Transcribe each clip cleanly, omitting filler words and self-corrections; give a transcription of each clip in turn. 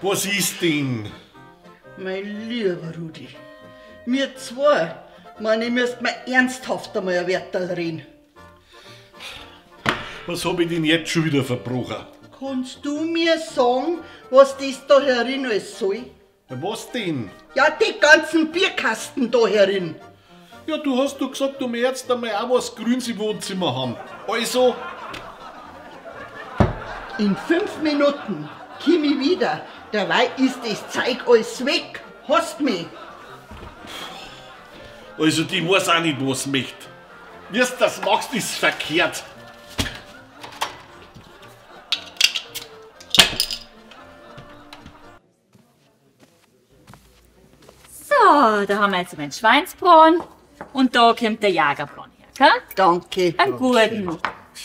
Was ist denn? Mein lieber Rudi, wir zwei, meine, ich müsst mir ernsthaft einmal ein Werterl reden. Was hab ich denn jetzt schon wieder verbrochen? Kannst du mir sagen, was das da herin alles soll? Was denn? Ja, die ganzen Bierkasten da herin. Ja, du hast doch gesagt, du möchtest einmal auch was Grünes im Wohnzimmer haben. Also? In 5 Minuten komm ich wieder. Dabei ist das Zeug alles weg. Hast mich. Also, die weiß auch nicht, was sie möchte. Wie du das machst, ist verkehrt. So, da haben wir jetzt meinen Schweinsbraten und da kommt der Jagerbraten her, gell? Danke. Einen guten.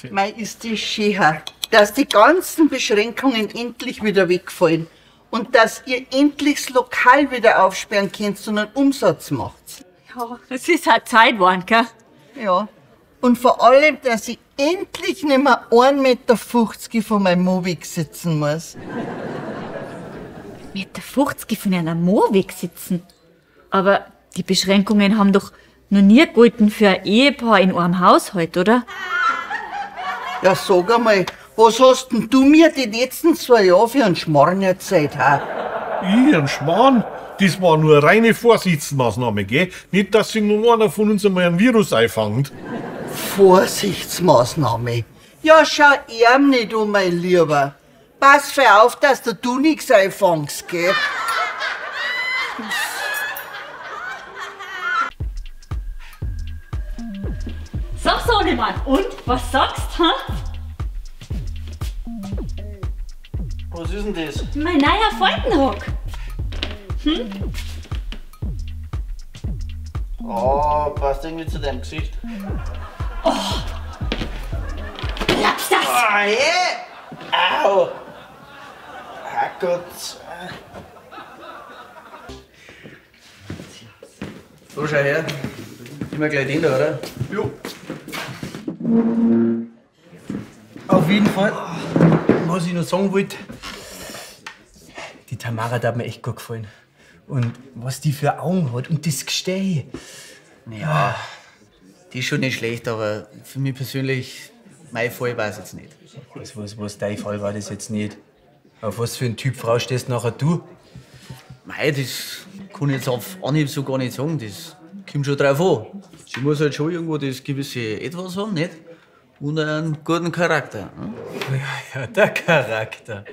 Mei, ist das schön, dass die ganzen Beschränkungen endlich wieder wegfallen und dass ihr endlich das Lokal wieder aufsperren könnt und einen Umsatz macht. Ja, es ist halt Zeit geworden, gell? Ja. Und vor allem, dass ich endlich nicht mehr 1,50 Meter von meinem Movic sitzen muss. 1,50 Meter von einer Movic sitzen? Aber die Beschränkungen haben doch noch nie gegolten für ein Ehepaar in einem Haushalt, oder? Ja, sag einmal, was hast denn du mir die letzten 2 Jahre für einen Schmarrn erzählt, ha? Ich, einen Schmarrn? Das war nur eine reine Vorsichtsmaßnahme, gell? Nicht, dass sich nun einer von uns einmal ein Virus einfängt. Vorsichtsmaßnahme? Ja, schau ihm nicht um, mein Lieber. Pass auf, dass du nix einfängst, gell? So, Sohnemann, und? Was sagst du, ha? Was ist denn das? Mein neuer Faltenrock. Hm? Oh, passt irgendwie zu deinem Gesicht. Oh! Glaubst das? Oh, hey. Au! Ah Gott! So, schau her. Immer gleich den da, oder? Jo. Auf jeden Fall, was ich noch sagen wollte, die Tamara hat mir echt gut gefallen. Und was die für Augen hat und das Gestell. Ja, die ist schon nicht schlecht, aber für mich persönlich, mein Fall war es jetzt nicht. Was dein Fall war das jetzt nicht? Auf was für einen Typ Frau stehst nachher du? Mei, das kann ich jetzt auf Anhieb so gar nicht sagen. Das kommt schon drauf an. Sie muss halt schon irgendwo das gewisse Etwas haben, nicht? Und einen guten Charakter. Hm? Ja, ja, der Charakter.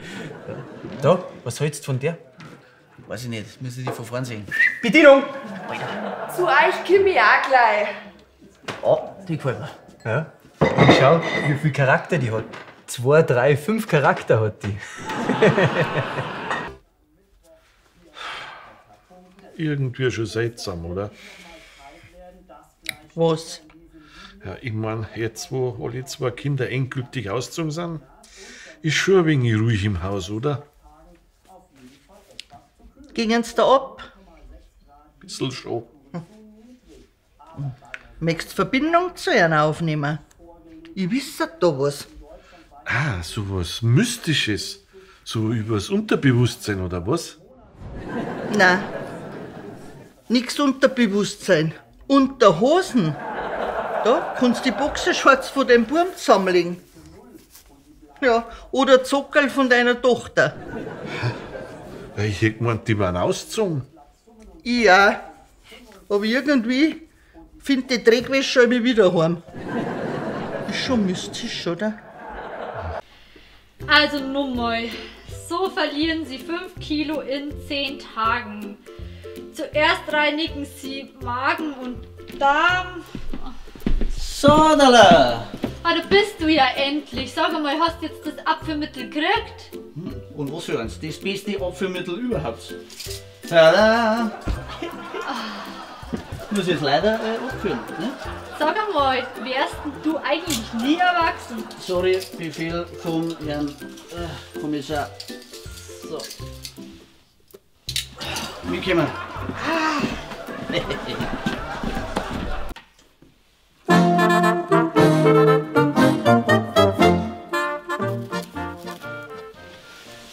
Da, was hältst du von der? Weiß ich nicht, müssen die von vorn sehen. Bedienung! Alter. Zu euch komme ich auch gleich. Oh, die gefällt mir. Ja. Und schau, wie viel Charakter die hat. 2, 3, 5 Charakter hat die. Irgendwie schon seltsam, oder? Was? Ja, ich mein, jetzt wo alle 2 Kinder endgültig ausgezogen sind, ist schon ein wenig ruhig im Haus, oder? Gingen's da ab? Bissl schon. Hm. Möchtest Verbindung zu einer aufnehmen? Ich wisse da was. Ah, so was Mystisches. So übers Unterbewusstsein, oder was? Nein. Nix Unterbewusstsein. Unterhosen. Da kannst du die Boxershorts von deinem Burm zusammenlegen. Ja, oder Zockerl von deiner Tochter. Ja, ich hätte gemeint, die waren ausgezogen. Ich auch. Aber irgendwie find die Dreckwäsche immer wieder heim. Ist schon mystisch, oder? Also nun mal, so verlieren Sie 5 Kilo in 10 Tagen. Zuerst reinigen Sie Magen und Darm. Sodala! Ah, da bist du ja endlich. Sag mal, hast du jetzt das Abführmittel gekriegt? Und was für eins? Das beste Abführmittel überhaupt. Tada! Muss ich jetzt leider abführen, ne? Sag einmal, wärst denn du eigentlich nie erwachsen? Sorry, Befehl vom Herrn Kommissar. So. Mitkommen. Ah.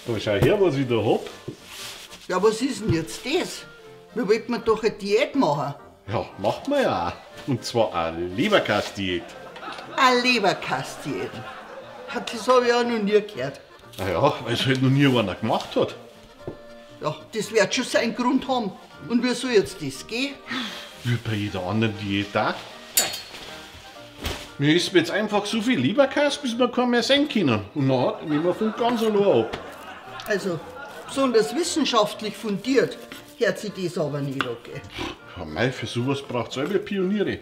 Da schau her, was ich da hab. Ja, was ist denn jetzt das? Wir wollten mir doch eine Diät machen. Ja, macht man ja auch. Und zwar eine Leberkäse-Diät. Eine Leberkäse-Diät? Das habe ich auch noch nie gehört. Na ja, weil es halt noch nie einer gemacht hat. Ja, das wird schon seinen Grund haben. Und wie soll jetzt das gehen? Wie bei jeder anderen Diät auch. Wir essen jetzt einfach so viel Leberkäse, bis wir keinen mehr sehen können. Und dann nehmen wir von ganz allein ab. Also, besonders wissenschaftlich fundiert hört sich das aber nicht, okay? Ja, mei, für sowas braucht es selber Pioniere.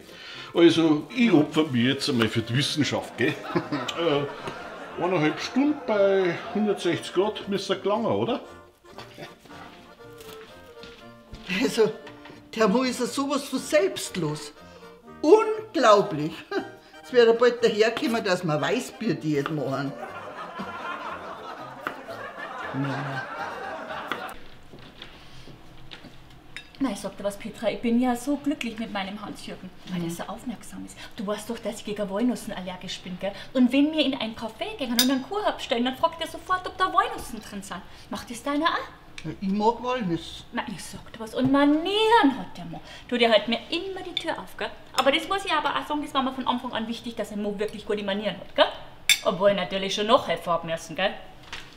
Also, ich opfer mich jetzt einmal für die Wissenschaft, gell? 1,5 Stunden bei 160 Grad müsste gelangen, oder? Also, der Mo ist ja sowas von selbstlos. Unglaublich. Jetzt wäre er bald dahergekommen, dass wir Weißbier-Diät machen. Na, ich sag dir was, Petra, ich bin ja so glücklich mit meinem Hans-Jürgen, weil er so aufmerksam ist. Du weißt doch, dass ich gegen Walnüssen allergisch bin, gell? Und wenn wir in ein Café gehen und einen Kuchen abstellen, dann fragt er sofort, ob da Walnüssen drin sind. Macht das deiner auch? Ich mag Walnüsse. Na, ich sag dir was. Und Manieren hat der Mo. Du, der hält mir immer die Tür auf, gell? Aber das muss ich aber auch sagen, das war mir von Anfang an wichtig, dass ein Mo wirklich gute Manieren hat, gell? Obwohl ich natürlich schon nachhelfen haben müssen, gell?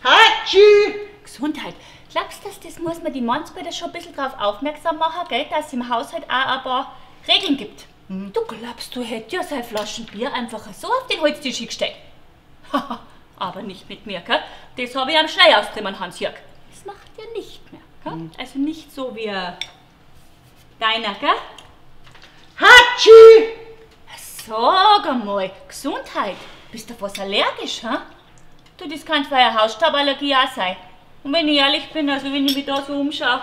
Hatschi! Gesundheit. Glaubst du, das muss man die Mannsbilder schon ein bisschen drauf aufmerksam machen, gell? Dass es im Haushalt auch ein paar Regeln gibt. Mhm. Du glaubst, du hättest ja seine Flaschen Bier einfach so auf den Holztisch gestellt. Aber nicht mit mir, gell? Das habe ich am Schnee austrieben, Hans-Jörg. Das macht er nicht mehr, gell? Mhm. Also nicht so wie deiner, gell? Hatschi! Sag einmal, Gesundheit. Bist du auf was allergisch, hä? Du, das kann für eine Hausstauballergie auch sein. Und wenn ich ehrlich bin, also wenn ich mich da so umschaue,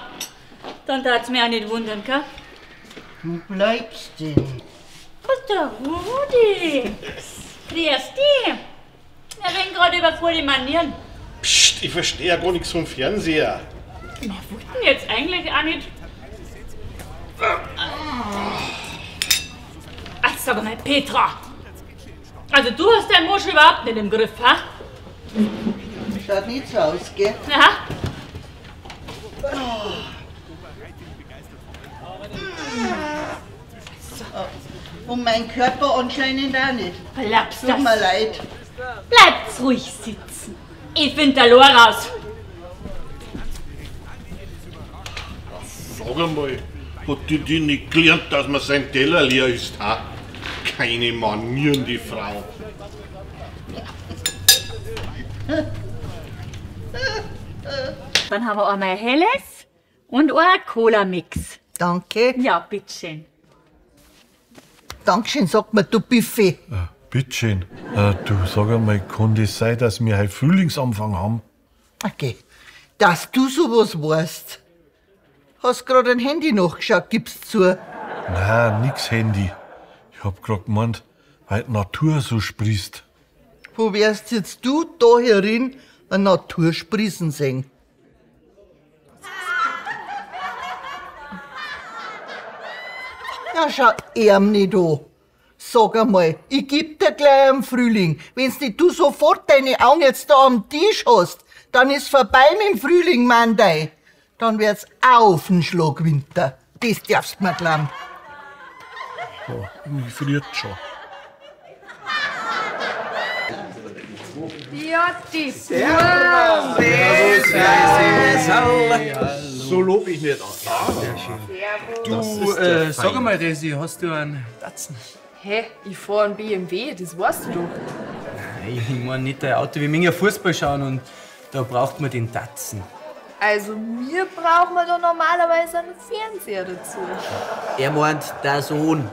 dann darf's mich auch nicht wundern, gell? Wo bleibst denn? Was der Rudi? Grüß dich! Wir reden gerade über gute Manieren. Psst, ich verstehe ja gar nichts vom Fernseher. Wir wollten jetzt eigentlich auch nicht. Ach, sag mal, Petra! Also du hast deinen Muschel überhaupt nicht im Griff, hä? Schaut nicht so aus, gell? Aha. Oh. Und mein Körper anscheinend auch nicht. Bleibst Tut mir leid. Bleibt's ruhig sitzen. Ich find der Lor raus. Sag einmal, hat die nicht gelernt, dass man sein Teller leer isst, ha? Keine Manieren, die Frau. Dann haben wir einmal ein helles und ein Cola-Mix. Danke. Ja, bitteschön. Dankeschön, sagt mir, du Buffet. Bitteschön. Du, sag einmal, kann das sein, dass wir heute Frühlingsanfang haben? Okay, dass du sowas weißt. Hast grad ein Handy nachgeschaut, gibst zu. Nein, nix Handy. Ich hab grad gemeint, weil die Natur so sprießt. Wo wärst jetzt du da herin eine Natur sprießen sehen? Ja, schau erm nicht an. Sag einmal, ich geb dir gleich am Frühling. Wenn's nicht du sofort deine Augen jetzt da am Tisch hast, dann ist vorbei mit dem Frühling, Mandei. Dann wird's auf den Schlag Winter. Das darfst du mir glauben. Ja, mich friert schon. Ja, die Servus. Servus. So lob ich nicht an. Sehr schön. Du, sag einmal, Resi, hast du einen Datsen? Hä? Ich fahr einen BMW, das weißt du doch. Nein, ich mein nicht dein Auto. Wir mögen ja Fußball schauen und da braucht man den Datsen. Also, mir braucht man da normalerweise einen Fernseher dazu. Er meint, der Sohn.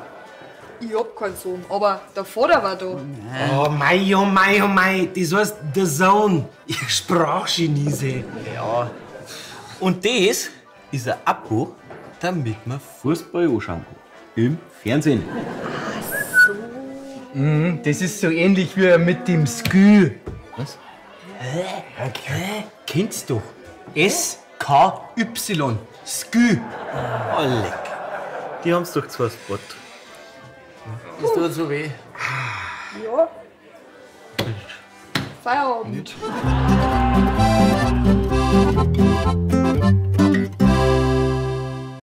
Ich hab keinen Sohn, aber der Vater war da. Oh mei, oh mei, oh mei, das heißt der Sohn. Ich Sprachchinese. Ja. Und das ist ein Abo, damit man Fußball anschauen kann. Im Fernsehen. Ach so. Mhm, das ist so ähnlich wie mit dem Skü. Was? Hä? Hä? Kennst du doch. S-K-Y. Skü. Oh, leck. Die haben's doch zwei Spot. Das tut so weh. Ja. Feierabend. Nicht.